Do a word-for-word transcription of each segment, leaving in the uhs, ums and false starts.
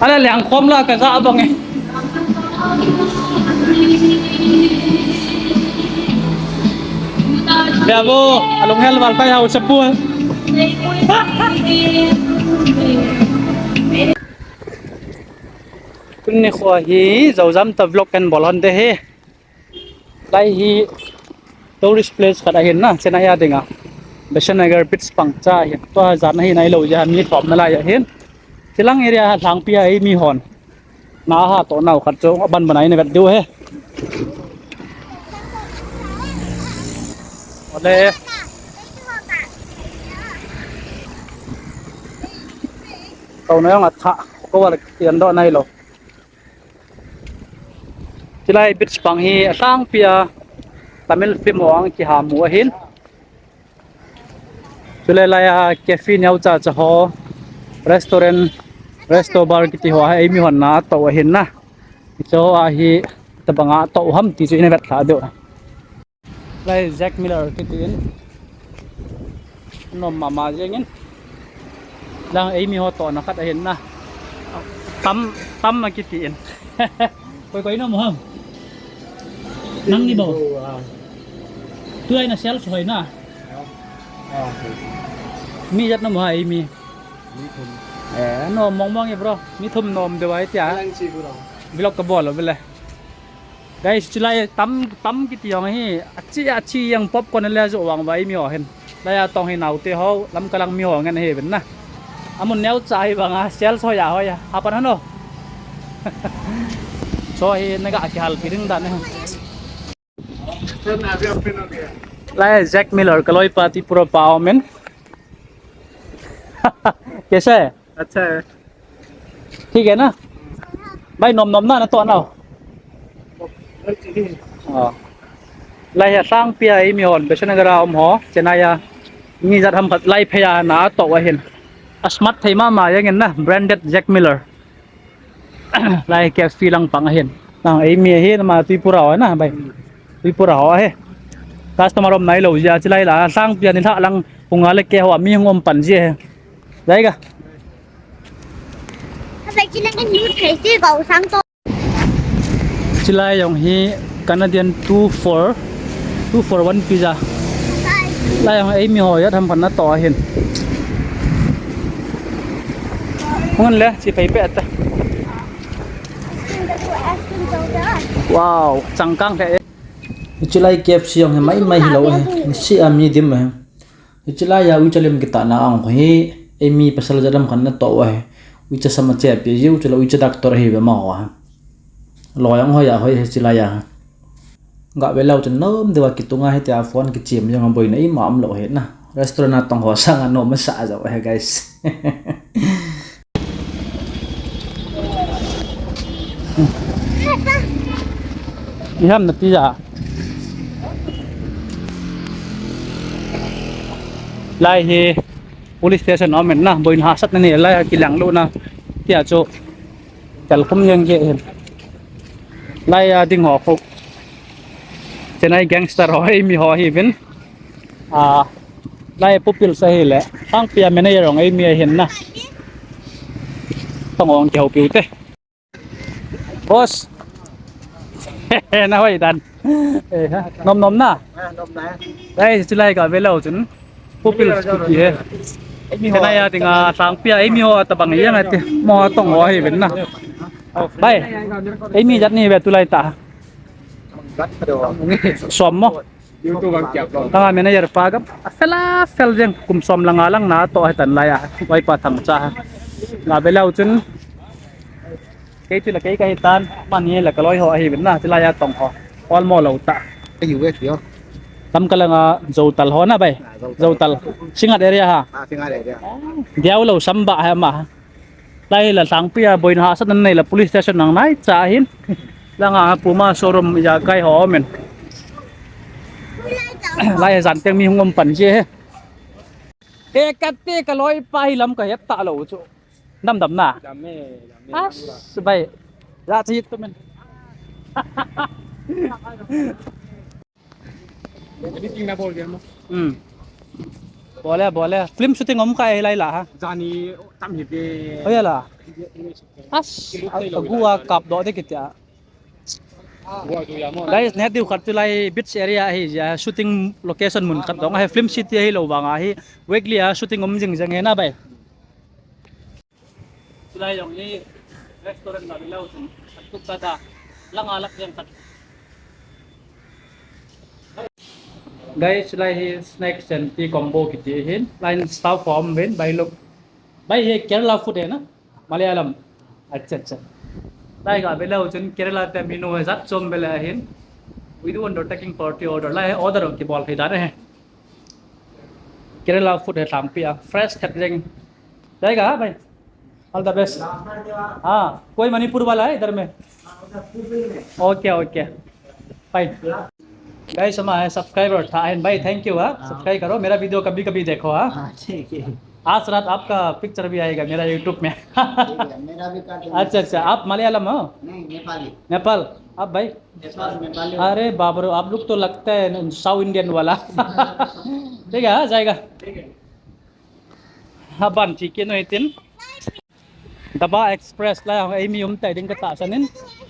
Ala leng khom la ka ja bang e. Bia bo, alung hel val tai hau chapu. Tuni kho hi, Zojam ta vlog kan bol hon te hi. Lai hi tourist place khat ahin na, Chennai a dinga. Bessent Nagar beach pang cha ahin. Tua jan ahin ahilou jeh a mi khom nalai ahin. Chilang area Lhangpi a eimi hon na ha toh nau khat chu aban ban a ina vet diu ahi. Ole. Touna jong atha. Ko wala kian doh nai lou. Chilai beach pang hi alhangpi a Tamil film ho ang kiha mu ahin. Chule lai a cafe neocha cha ho, restaurant, resto bar kiti ho a eimi hon na atoh ahin na. Hiche ho a hi tabang a atoh ham ti chu ina vet lha diu. Lai Jack Miller kiti in. Nom mama jeng in. Lang eimi ho tohna khat ahin na. Tam, tam a kiti in. Koi koi nom ham? Nang ni bou. Tulai na sales hoi na. Mi jat nom ham eimi? Mi thum. Eh, nom mong mong e bro. Mi thum nom deu ai tia. Lang chi bro. Vlog ka bol lo bile. Guys, chilai tam, tam kiti jong hi, achi, achi jeng popcorn le jo vang vai mi ho hin. Lai a tong hi naote ho, lam kalang mi ho ngen hi ben na. Amun neocha hi vang a, sales ho ya ho ya. Hapan hano. Cho hi naga kihal pi ding dan e. Lai Jack Miller ka loipa Tripura pa aum in. Kaise hai? अच्छा है। ठीक है ना? Bhai, nom nom na, natoh nau. Lai hi alhangpi a eimi hon, Bessent Nagar a um ho, Chennai a. Mi jat ham khat lai phei a na atoh ahin. A smart thei mama jeng in na, branded Jack Miller. Lai cafe lang pang ahin. Nang eimi ahin, ama Tripura ho na, bhai. Tripura ho ahi. Customer um nailou jeh a, chilai la, alhangpi a nilhah lang, hung a le keiho a mi hung um pan ji ahi. Jai ga. Chilai jong hi Canadian two four, two four one pizza. Lai jong eimi ho jat ham khat natoh ahin. Hung le, chi pei pe ta. Wow, changkang le. Chilai K F C jong hi mai mai hilou ahi. Nisi a mi dim ahi. Hiche lai a uicha lim kitahna a hung hi, eimi pasal jat ham khat natoh u ahi. Uicha sam ache ape jiu, chule uicha doctor ahi ve amaho a. Loi ahung hoi a hoi hiche lai a. Gah ve leu chun nom deuva kitunga hitia phone kichim jong a boina ima umlou ahi na. Restaurant a tong ho sanga nom asah jou ahi guys. Iham nati ja. Lai hi police station aum in na, boina hahsatna nei lai a kilang lou na. Tia chu tel khum jeng kei hin. Lai a ding ho khu Chennai gangster ho eimi ho ahiuvin. A, lai pupil sa hile. Lhangpi a manager jong eimi ahin na. Tong ong kihoupiu te. Boss. Na hoi dan. Eh, ha, nom nom na. Lai, chulai ka ve leu chun. Pupil kiti he. Chennai a dinga lhangpi a eimi ho tabang jeng ati. Mo tong ho ahiuvin na. Bhai. Eimi jat ni ve tulai ta. Som mo. Langa manager pa gam. Afel afel jeng kum som langa lang natoh hitan lai a. Vai pa thang cha. Nga ve leu chun. Kei chu la kei kahi tan. Mani la ka loi ho ahiuvin na. Chulai a tong ho. Ol mo lou ta. Ahiu ve tio. Lam kalanga Zotal ho na bhai. Zotal. Singngat area ha. Ah, Singngat area. Diau lou samba ha ma. Lai la lhangpi a boina hahsatna nei la police station nang nai cha hin. Langa Puma showroom ja kai ho men. Lai jan teng mi hung um pan je he. E kati ka loi pa hi lam ka het ta lou chu. Dam dam na. Dam e, dam e. As bai. Ja chi tu men. Editing na bol dia mo. Hmm. Bole, bole. Film shooting um kha hilai la ha. Jani tam hi ve. Hoya la. As, agu a kap doh de kitia. Guys, neh diu khat chu lai beach area hi jia, shooting location mun khat dong ahi, film city hilou vang ahi, Wakely a shooting um jing jing ahi na bai. Chulai jong hi restaurant na belau chun khat tuk ta ta. Langa lak jeng khat. Guys, chulai hi snacks and tea combo kiti hin. Line staff hom ven, bai luk. Bai hi Kerala food hai na? Malayalam. Acha, acha. Lai ga belau chun Kerala te menu hai jat chom bele hin. We do undertaking party order. Lai order kibol thei dan ahi. Kerala food hai tangpi a. Fresh khat jeng. जाएगा, हाँ भाई? All the best. हाँ, कोई मणिपुर वाला है इधर में? Okay, okay. Fine. Guys, हमारा subscriber था, and भाई, thank you, हाँ? हाँ। Subscribe करो, मेरा video कभी-कभी देखो, हाँ? हाँ, ठीक है। आज रात आपका picture भी आएगा मेरा YouTube में। ठीक है, मेरा भी कर देना। अच्छा, अच्छा, आप मलयालम हो? नहीं, नेपाली। नेपाल। आप भाई? नेपाल, नेपाली। अरे बाप रे, आप लोग तो लगता है South Indian वाला। ठीक है, हाँ, जाएगा। ठीक है। Haban chicken no itin. Daba Express la, ei mi um tai ding ka tahsan in.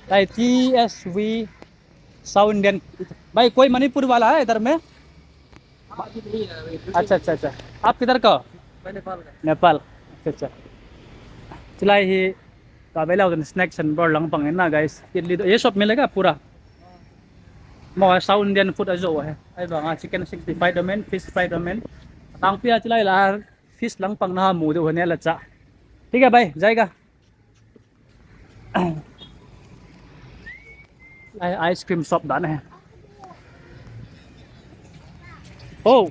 Lai T S V South Indian. भाई, कोई मणिपुर वाला है इधर में? अच्छा, अच्छा, अच्छा। आप किधर का हो? मैं नेपाल का। नेपाल। अच्छा, अच्छा। Chulai hi, ka belau chun snacks and bar lang pang in na, guys. Idli, ये सब मिलेगा पूरा? Mo, South Indian food ajo hai. Ahivang a chicken sixty five domin, fish fry domin. Tangpi a chulai la fish lang pang na mu diu hane la cha. ठीक है भाई, जाएगा। Ai, ice cream shop dan hai. Oh.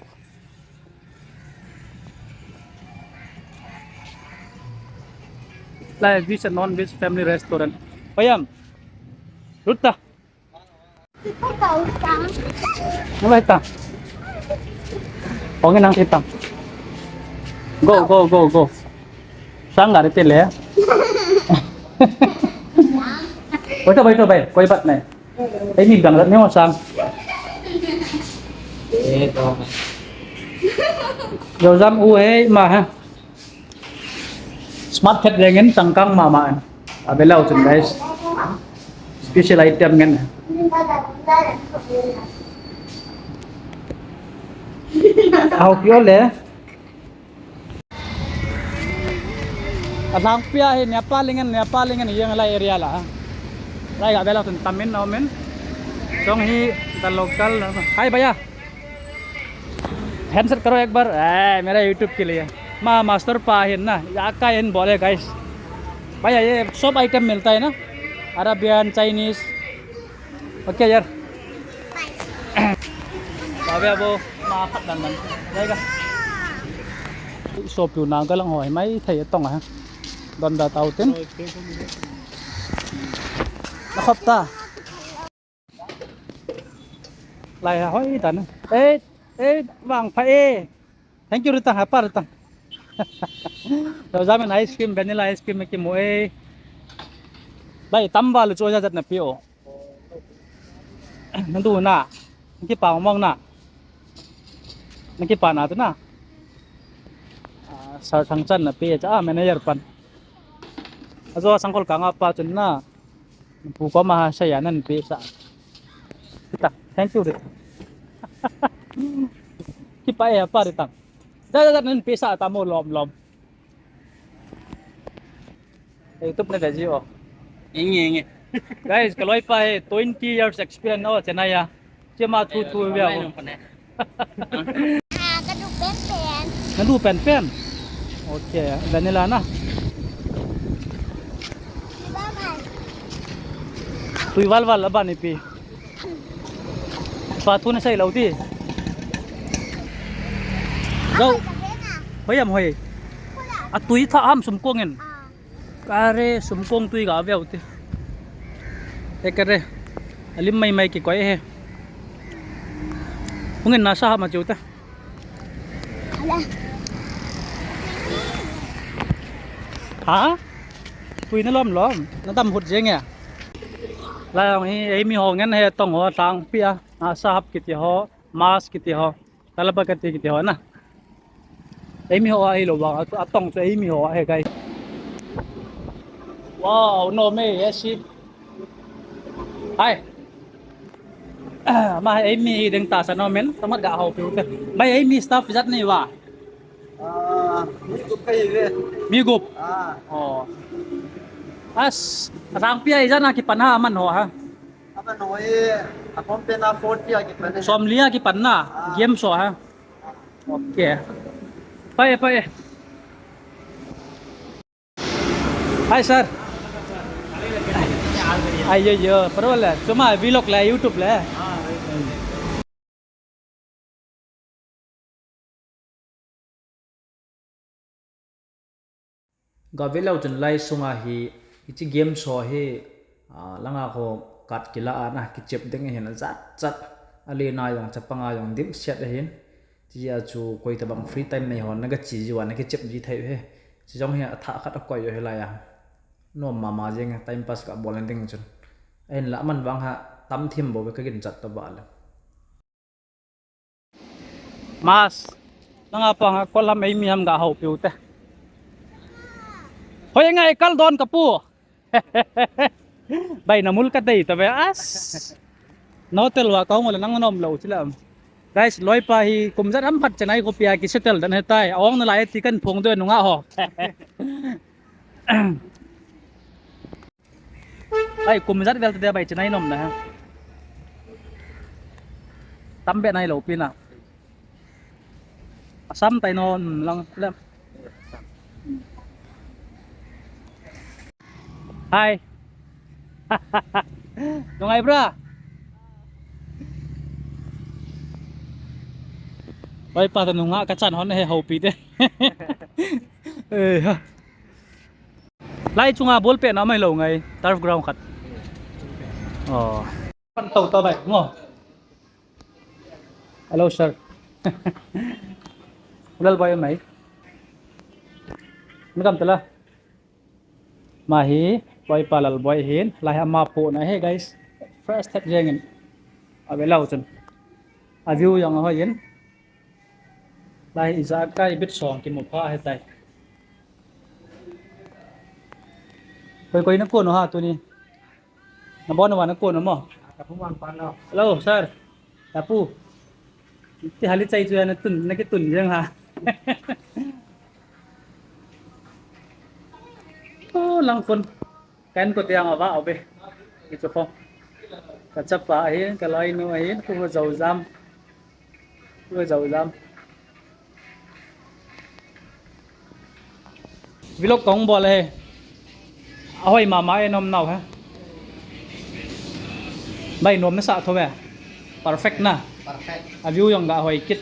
Lai veg and non-veg family restaurant. Payam. Ruta. Mulai ta. Ong nang kita. Go, go, go, go. Sang gari tele. Baitho, baitho, bhai. Koi baat nahi. Ei, ni bang ni sang. Eh, to. Yo jam u hai ma ha. Smart khat jeng in changkang mama in. A belau chun guys. Special item ngen. Ahao kio le. Alangpi a hi Nepal ingen, Nepal ingen, yang lai area la. Lai ga belau chun tamin na umin. Jong hi the local. Hi भैया। Handshake करो एक बार। ए, मेरा YouTube के लिए। Ma master pa hin na, ya ka hin bole guys। भैया, ये सब item मिलता है ना? Arabian, Chinese। OK यार। Babe abo, ma khat dan dan. Dai ga. Sopiu na galang hoi mai thei tong a. Don da tau tin. Na khop ta. Lai ha hoi ta na. Eh, eh, vang pha e. Thank you, Ritang, ha pa Ritang. Lo jam in ice cream, vanilla ice cream kimu e. Bai, tam val chu ja jat na pi o. Na du na. Kipa mong na. Na kipa na tu na. Ah, Sir Thangchan na pi cha, ah, manager pan. Ajo sangkol ka nga pa chun na. Pu ko ma saya nan pe sa. Kita, thank you de. Kipa e pa de tang. Da da da nan pe sa ta mo lom lom. YouTube na da ji o. Inge inge. Guys, ka loipa hi twenty years experience o Chennai a. Chema thu thu ve. Ah, ka du pen pen. Ka du pen pen. OK, vanilla na. Tui val val aban ipi. Pa thu na sai lo ti. Zau. Hoi am hoi. A tui tha am sum kong in. Kare sum kong tui ga veu te. E kare. Alim mai mai kikoi e. Hungin nasa ha ma chiu te. Ha? Tui na lom lom. Na dam hut jeng e. Lai hong hi, ei mi ho ngen he tong ho tang pia. Nasa hap kiti ho, mas kiti ho. Talaba kati kiti ho na. Eimi ho ahilou vang, a, atong chu eimi ho ahi, guys. Wow, no me, yes, si. Hai. Ama eimi ding tahsa no men, tamat ga houpiu te. Mai eimi staff ijat nei uva. Ah, mi gup kahi ve. Mi gup. Ah. Oh. As, rangpi a ijat na kipan ha aman ho ha. Aman ho e, akom pe na forty a kipan e. Somli a kipan na, ah, game show ha. Okay. Pai, pai. Hi, sir. Ayo, yo, parole. Chuma vlog le, YouTube le. Ga ve leu chun lai sunga hi, hiche game show hi, ah, langa ho kat kila a na kichep ding ahin, ajat jat. Alena jong, chapanga jong, dimset ahin. Tia chu koi tabang free time nei hon, na gache jiu a, na kichep ji thei u hi. Chujong hi athah khat akoi u hi lai a. Nom mama jeng, time pass kabol ding chun. Ahinla aman vang ha, tam thim bou ve ka ginchat tobang le. Mas, nanga pang a kolam eimi ham ga houpiu te. Hoi ngai kal don ka pu. Bai na mul ka dei ta ve as. No tel wa ka hung le nang nom lou chila. Guys, loipa hi kum jat ham phat Chennai khopi a ki settle dan ahitai. Aong nalai ti kan phong doi nunga ho. Ai, kum jat vel te bai Chennai nom na ha. Tam be nai lou pi na. Assam tai nom lang lem. Hai. Nungai bra. Bai pa ta nunga ka chan hon he houpi te. Eh ha. Lai chunga ball pet na mai lou ngai, turf ground khat. Oh. Pan to to bai, ngo. Hello, sir. Lal boy mai. Ni kam tala. Ma hi, boy pa lal boy hin, lai ama po na he, guys. Fresh that jeng in. Ave lou chun. A view jong ahoi in. Lai ijakai bit song kimu pha ahitai. Koi koi na kon u ha tuni. Na bon na wa na kon u mo. Ka pu man pan lo. Hello, sir. Ka pu. Ti hali chai chu na tun, na kitun jeng ha. Oh, lang kon. Kan ko tiang ava ave. Ichu ko. Ka chapa ahin, ka loinu ahin, ku ho jam. Ku ho jam. Vlog kong bol he. Ahoi mama e nom nau he. Bai nom na sa tho ve. Perfect na. Perfect. A view jong ga hoi kit.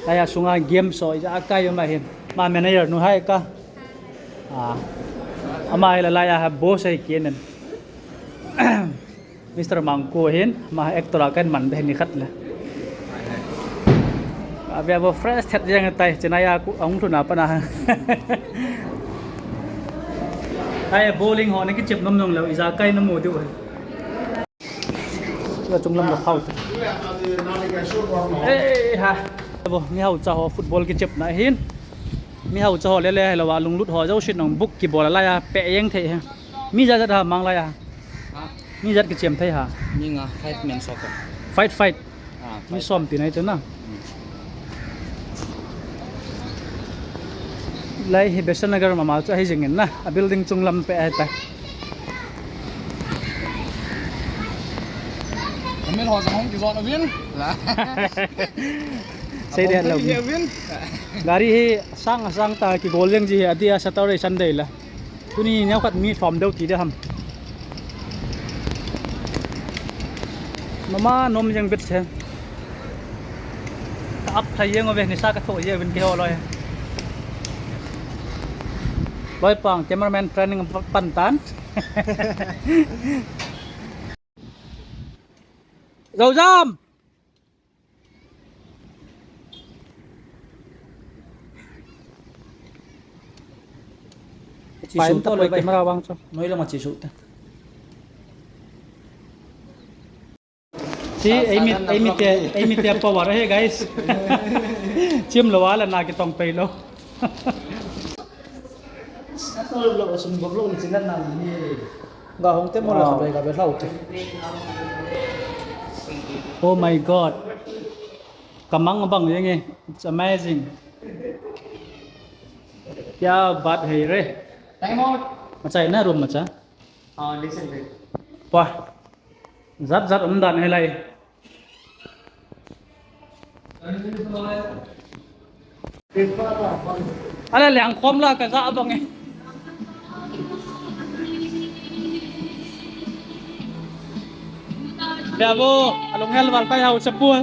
Laiya sunga game show ija akai um ahin. Ma manager nu hai ka. Ah. Ama hi laiya ha boss ahi kit in. Mister Mangko hin, ma actor a kan man be ni khat le. Ave ave fresh that jeng tai, Chennai a ku ang thuna pana. Ai bowling ho na kichep nom nom lou, ijakai na mu diu. Ka chunglam la phau. Eh, ha. Bo, mi haucha ho football kichepna hin. Mi haucha ho lele helou a lunglut ho jouse nong book kibol a laiya pe jeng thei he. Mi jat jat ha mang laiya. Ha? Mi jat kichem thei ha. Mi nga five men soccer. Fight, fight. Ah, mi five. Som ti nai chu na. Hmm. Lai hi Besant Nagar mama chu ahi jing in na. A building chunglam pe ahi ta. Kamil ho jong hung kijon uvin. Sei dia lo. Uvin. Gari hi sang sang ta kigol jeng ji hi adia Saturday Sunday la. Tuni neo khat mi thom deu ti dia ham. Mama nom jeng bit se. Ka ap thai jeng uve, nisa ka thoh jeng uvin keiho loi. Loi pang cameraman training pan tan. Jou jam. Chesuh ta loi pai. Camera vang chu. Noi lama chesuh ta. Chi, ei mit, ei mit te, ei mit te power he, guys. Chim lo ala na kitong pei lo. Sa sa lo lo, sum bom lo ni chinan na ni. Ga hong te mo la. Wow. Sa bai ga be hlau te. Oh my God. Kamang bang yang eh. It's amazing. Kya baat hai re. Time out. Macha na room macha. Ah, listen, listen. Wah. Zat zat um dan hilai. Ala liang khom la ka za bang e. Bia bo, alung hel val pai hau chapu.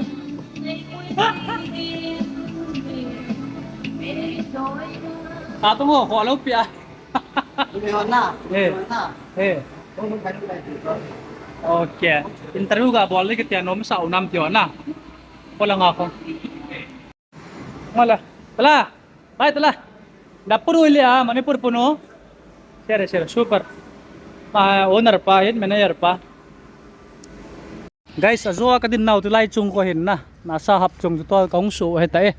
Ta tung ho, ho lo pia. Umi hon na. Eh. Umi hon na. Eh. Umi hon na. Okay. Interview ga bol le ke tia nom sa unam tio na. Kola nga ko. Mala. Tala. Bye tala. Dapur uli a Manipur puno. Sure, sure. Super. Ma owner pa, head manager pa. Guys, ajo a kadin nau tulai chung ko hin na. Nasa hap chung tu tol kong su heta e.